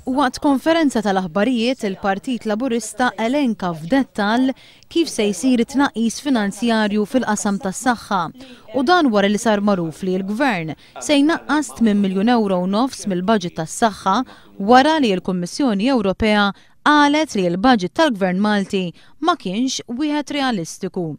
Waqt konferenza tal-aħbarijiet, il-Partit Laburista elenka f'dettall kif se jsir it-tnaqqis finanzjarju fil-qasam tas-saħħa u dan wara li sar magħruf li l-Gvern se jnaqqas 8 miljun ewro u nofs mill-baġit tas-saħħa wara li l-Kummissjoni Ewropea qalet li l-baġit tal-Gvern Malti ma kienx wieħed realistiku.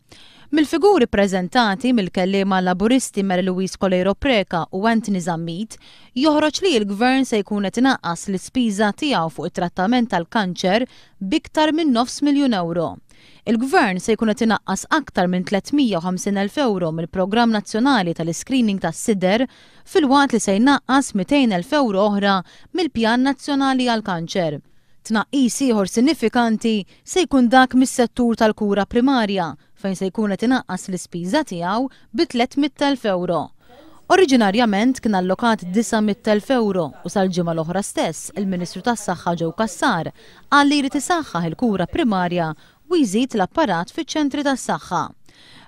Mill-figuri ppreżentati mill-kelliema Laburisti Mary Louise Coleiro Preca u Anthony Zammit, joħroġ li l-Gvern se jkun qed inaqqas l-ispiża tiegħu fuq it-trattament tal-kanċer b'iktar minn nofs miljun ewro. Il-Gvern se jkun qed inaqqas aktar minn 350,000 ewro mill-programm nazzjonali tal-iscreening tas-sider filwaqt li se jnaqqas 200,000 ewro oħra mill-pjan nazzjonali għall-kanċer. Tnaqqis ieħor sinifikanti se jkun dak mis-settur tal-kura primarja fejn se jkun qed inaqqas l-ispiża tiegħu bi 300,000 ewro. Oriġinarjament kien allokat 900,000 ewro u sal-ġimgħa l-oħra stess il-Ministru tas-Saħħa Joe Cassar qal li jrid isaħħaħ il-kura primarja u jżid l-apparat fiċ-ċentri tas-saħħa.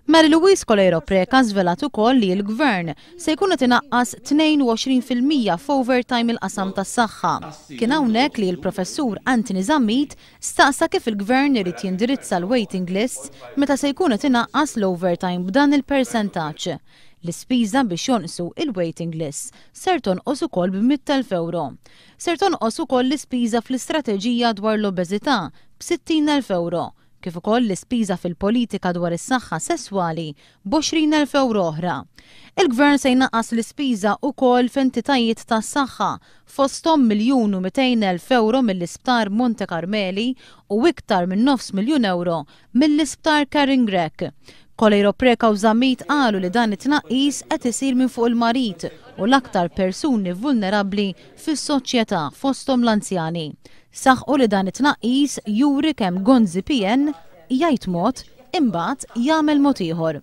Mary Louise Coleiro Preca żvelat ukoll li l-Gvern se jkun qed inaqqas 22% f'overtime il-qasam tas-saħħa. Kien hawnhekk li l-Professur Anthony Zammit staqsa kif il-Gvern irid jindirizza l-waiting lists meta se jkun qed inaqqas l-overtime b'dan il-persentaġġ. L-ispiża biex jonqsu il-waiting lists ser tonqos ukoll b'100,000 ewro. Ser tonqos ukoll l-ispiża fl-istrateġija dwar l-obeżità b'60,000 ewro, kif ukoll l-ispiża fil-politika dwar is-saħħa sesswali b'20,000 ewro oħra. Il-Gvern se jnaqqas l-ispiża ukoll f'entitajiet tas-saħħa, fosthom 1,200,000 ewro mill-Isptar Monte Carmeli u iktar minn nofs miljun ewro mill-Isptar Karen Grech. Coleiro Preca u Zammit qalu li dan it-tnaqqis qed isir minn fuq il-marid u l-aktar persuni vulnerabbli fis-soċjetà fosthom l-anzjani. Saħqu li dan it-tnaqqis juri kemm Gonzi PN jgħid mod imbagħad jagħmel mod ieħor.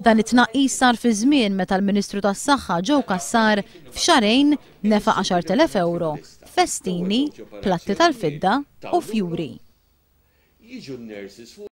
Dan it-tnaqqis sar fi żmien meta l-Ministru tas-Saħħa Joe Cassar f'xahrejn nefaq 10,000 ewro f'festini, platti tal-fidda u fjuri. Jiġu n-nurses fuq.